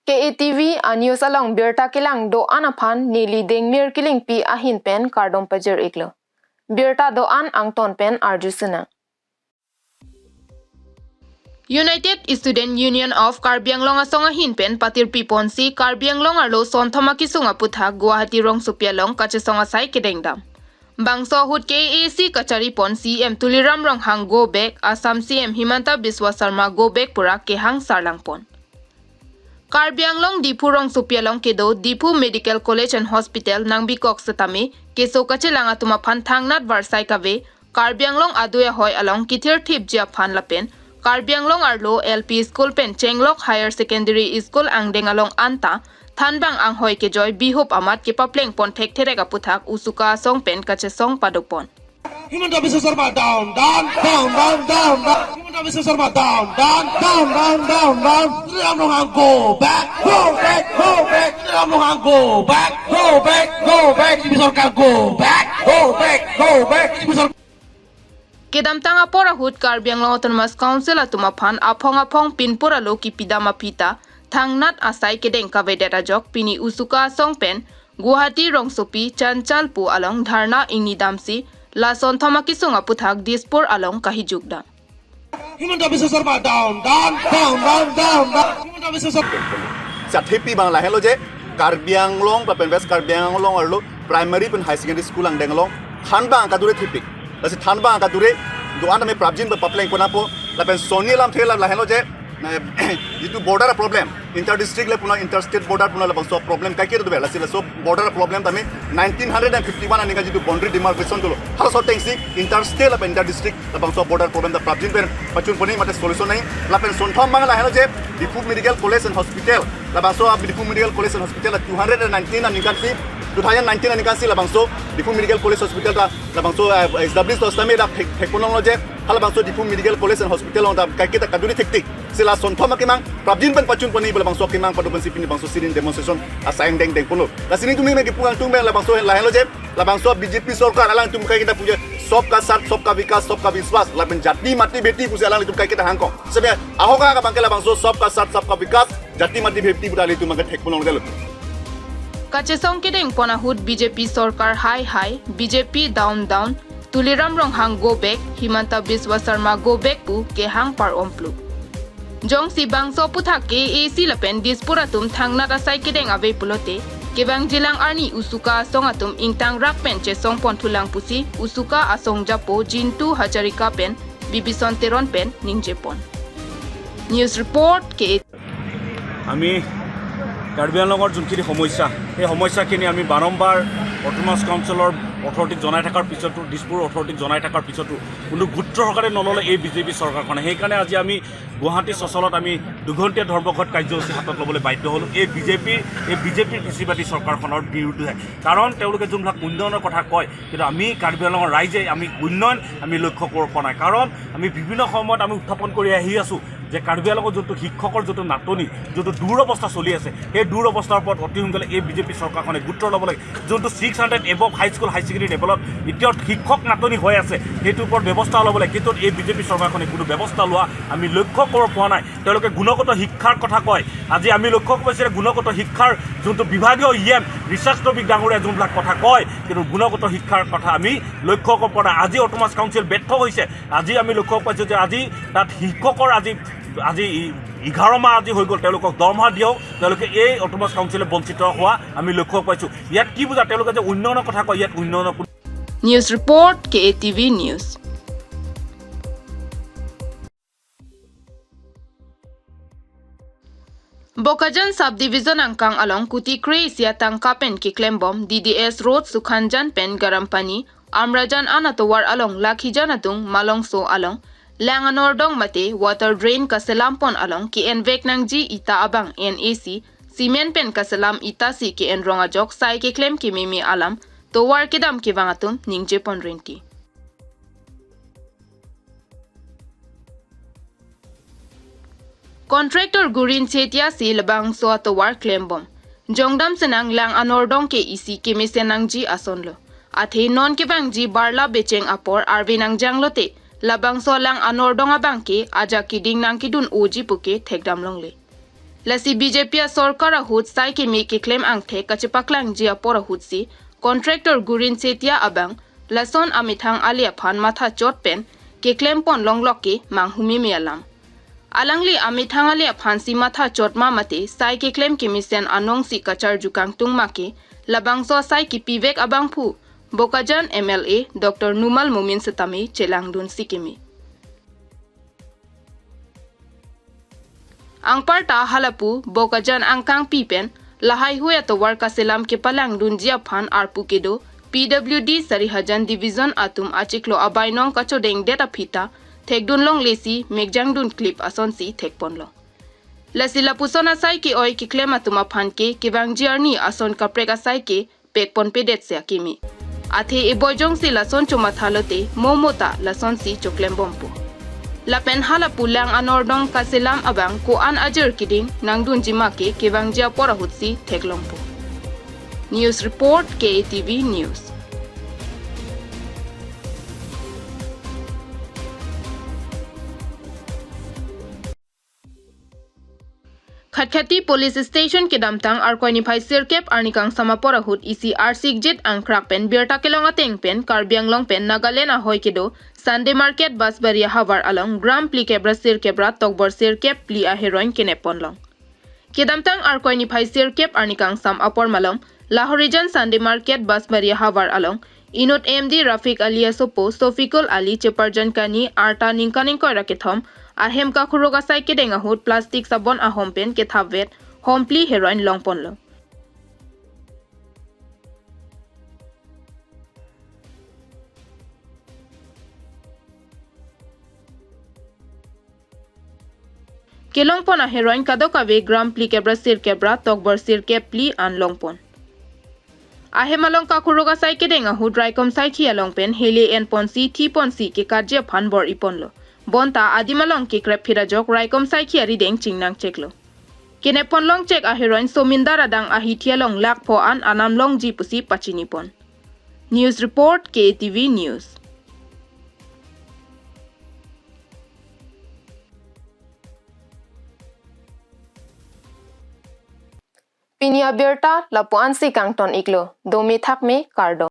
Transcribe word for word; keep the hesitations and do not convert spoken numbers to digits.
K A T V a-news along birta kelang do-an aphan neli Dengmir Killingpi ahin pen kardom pajir-iklo. Birta do-an angton pen arju sinang. United Student Union of Karbi Anglong asong ahin pen patirpi ponsi Karbi Anglong arlo sonthom akesung aputhak Guwahati rongsopi along kachesong asai kedengdam. Bangso ahut K A A C kachari pon C E M Tuliram Ronghang go back, Assam C E M Himanta Biswa Sarma go back pura kehang sarlang pon. Karbi Anglong Diphu rongsopi along kedo Diphu Medical College and Hospital nangbikok setame keso kachelang atum aphan thangnat varsai kave, Karbi Anglong adui ahoi along kithir thipji aphan lapen Karbi Anglong arlo L P school pen Chenglok Higher Secondary School angdeng along anta thanbang anghoi kejoi bihup amat kepapleng pon thektherek aputhak Usuka asong pen kachesong padopon. Himanta Biswa Sarma down, down, down, down, down, down. Himanta Biswa Sarma down, down, down, down, down, down. Tuliram Ronghang go back, go back, go back. Tuliram Ronghang go back, go back, go back. B J P sorkar go back, go back, go back. B J P sorkar. Kedamtang apor ahut Karbi Anglong Autonomous Council atum aphan aphong aphong pinpur alo kipidam aphi ta thangnat asai kedeng kavedet ajok pini Usuka asong pen Guwahati rongsopi Chanchalpur along dharna ingni damsi la sonthom akesung aputhak Dispur along kahijukdam. Himanta Biswa Sarma down, down, down, down, down, down. Himanta Biswa Sarma. Sa thepi abang lahenlo je Karbi Anglong lapen West Karbi Anglong arlo primary pen higher secondary school angdeng along thanbang kadure thepik. Lasi thanbang kadure do-an tame prapjin ba papleng pon apo lapen sonni alam the la lahenlo je, eh, jitu border problem, inter district le puna inter state border puna labangso problem kaike do be, lasi laso border problem tame nineteen fifty-one aningkan jitu boundary demarcation dolo, halaso atengsi inter state lapen inter district labangso border problem ta prapjin pen pachun pon-i mate solution nai. Lapen sonthom abang lahenlo je Diphu Medical College and Hospital, labangso a Diphu Medical College and Hospital la two hundred and nineteen aningkan si, two thousand nineteen aningkan si labangso Diphu Medical College Hospital ta labangso, eh, establish do setame dak thek, thek ponlonglo je halabangso Diphu Medical College and Hospital along ta kaike ta kaduri thektik. Si la sonthom akemang prapjin pen pachun pon-i pu labangso akemang pado pensi pini bangso sit-in demonstration asai angdeng dengponlo. Lasi nelitum nangkipu angtung pen labangso lahenlo je labangso B J P sorkar alangtum kaike ta pu je Sabka Saath, Sabka Vikas, Sabka Vishwas lapen jati mati bheti pusi alangtum kaike ta hangkong. Sebe ahok abang ke labangso Sabka Saath, Sabka Vikas, jati mati bheti pu ta ilitum abang ke thek ponlonglo. Kachesong kedeng pon ahut B J P sorkar hai hai, B J P down down, Tuliram Ronghang go back, Himanta Biswa Sarma go back pu kehang par-om pluk. Jongsi bangso aputhak K A A C lapen Dispur atum thangnat asai kedeng ave pulote, kevangjilang arni Usuka asong atum ingtangrak pen chesong pon thulang pusi Usuka asong japo Jintu Hazarika pen Bibison Teron pen ningje pon. News report, K A T V. আমি কাৰ্বি আংলঙৰ যোনখিনি সমস্যা, সেই সমস্যাখিনি আমি বাৰম্বাৰ অট'নমাছ কাউন্সিলৰ অথৰিটিক জনাই থকাৰ পিছতো, দিছপুৰ অথৰিটিক জনাই থকাৰ পিছতো কোনো গুৰুত্ব সহকাৰে নল'লে এই বিজেপি চৰকাৰখনে। সেইকাৰণে আজি আমি গুৱাহাটী চচলত আমি দুঘণ্টীয়া ধৰ্মঘট কাৰ্যসূচী হাতত ল'বলৈ বাধ্য হ'লোঁ এই বিজেপিৰ, এই বিজেপিৰ পিছিবাদী চৰকাৰখনৰ বিৰুদ্ধে। কাৰণ তেওঁলোকে যোনবিলাক উন্নয়নৰ কথা কয়, কিন্তু আমি কাৰ্বি আংলঙৰ ৰাইজে আমি উন্নয়ন আমি লক্ষ্য কৰিব পৰা নাই। কাৰণ আমি বিভিন্ন সময়ত আমি উত্থাপন কৰি আহি আছোঁ যে কাৰ্বি আংলঙত যোনটো শিক্ষকৰ যোনটো নাটনি, যোনটো দুৰৱস্থা চলি আছে, সেই দুৰৱস্থাৰ ওপৰত অতি সোনকালে এই বিজেপি চৰকাৰখনে গুৰুত্ব ল'ব লাগে। যোনটো six hundred above high school, high secondary লেভেলত এতিয়াও শিক্ষক নাটনি হৈ আছে, সেইটোৰ ওপৰত ব্যৱস্থা ল'ব লাগে। কিন্তু এই বিজেপি চৰকাৰখনে কোনো ব্যৱস্থা লোৱা আমি লক্ষ্য কৰিব পৰা নাই। তেওঁলোকে গুণগত শিক্ষাৰ কথা কয়। আজি আমি লক্ষ্য কৰিছোঁ যে গুণগত শিক্ষাৰ যোনটো বিভাগীয় ই এম ৰিচাৰ্চ টপিক ডাঙৰীয়া যোনবিলাক কথা কয়, কিন্তু গুণগত শিক্ষাৰ কথা আমি লক্ষ্য কৰিব পৰা নাই। আজি অট'নমাছ কাউন্সিল ব্যৰ্থ হৈছে। আজি আমি লক্ষ্য পাইছোঁ যে আজি তাত শিক্ষকৰ আজি, আজি ই-, এঘাৰ মাহ আজি হৈ গ'ল, তেওঁলোকক দৰমহা দিয়ক, তেওঁলোকে এই অট'নমাছ কাউন্সিলে বঞ্চিত হোৱা আমি লক্ষ্য পাইছোঁ। ইয়াত কি বুজা তেওঁলোকে যে উন্নয়নৰ কথা কয়, ইয়াত উন্নয়নৰ কোনো News report, K A T V News. Bokajan Subdivision angkang along kuti kre-isi atangka pen keklembom D D S Road Sukhanjan pen Garampani Amrajan an atovar along lakhijan adung Malongso along lang anordong mate water drain kaselam pon along ke-envek nangji ita abang N A C cement pen kaselam ita si ke-enrong ajok sai keklem kememe alam tovar kedam kevang atum ningje pon rinti. Contractor Gurin Chetia si labangso atovar klembom. Jongdam senang lang anordong ke isi kemesen nangji ason lo. Athe non kevangji barla becheng apor arve nangjang lote, labangso lang anordong abang ke ajak keding nangkedun oji puke thekdam longle. Lasi B J P asorkar ahut sai keme keklem angthek kachepaklangji apor ahutsi contractor Gurin Setia abang lason amethang ale aphan mathachot pen keklem ponlonglok ke manghumeme alam. Alangli amethang ale aphansi mathachot ma mate sai keklem kemesen anongsi kacharju kangtung ma ke labangso asai kepivek abangphu Bokajan M L A Doctor Numal Momin setame chelangdunsi keme. Anparta halapu Bokajan angkangpi pen lahaihui atovar kaselam kepalangdunji aphan arpu kedo P W D Sarihajan Division atum achiklo abainong kachodengdet aphi ta thekdunlonglesi mekjangdun klip asonsi thekponlong. Lasi lapuson asai ke-oi keklem atum aphan ke kevangji arni ason kaprek asai ke pekponpedetsi akeme. Athe eboi jongsi lason chomathalote momo ta lasonsi choklembompo. Lapen halapu lang anordong kaselam abang ko-an ajir keding nangdunji ma ke kevangji apor ahutsi theklongpo. News report, K A T V News. Khatkhati Police Station kedamtang Arkoi niphai sirkep arni kangsam apor ahut isi arsikjit angkrak pen birta kelong ateng pen Karbi Anglong pen Nagaland ahoi kedo Sunday Market Basbari ahavar along gram phlikep ra sirkep ra tokbor sirkep phli aheroin kenep ponlong. Kedamtang Arkoi niphai sirkep arni kangsam apor malom Lahorijan Sunday Market Basbari ahavar along inut M D Rafiq Ali asopo Sofikul Ali cheparjan kani arta ningkan ingkoi ra kethom ahem kakhuruk asai kedeng ahut plastic sabon ahom pen kethapvet hom phli heroin longponlo. Kelongpon aheroin kadokave gram phlikep ra sirkep ra tokbor sirkep phli an longpon. Ahem along kakhuruk asai kedeng ahut raikom saikhi along pen hele enponsi thiponsi kekatji aphan bor-iponlo. Bonta adim along kekrep phit ajok raikom saikhi arideng chingnangcheklo. Kenep ponlongchek aheroin somindar adang ahithi along lakh pho an anam longji pusi pachinipon. News report, K A T V News. Pini abirta lapu-ansi kangton-iklo, dome thakme, kardom.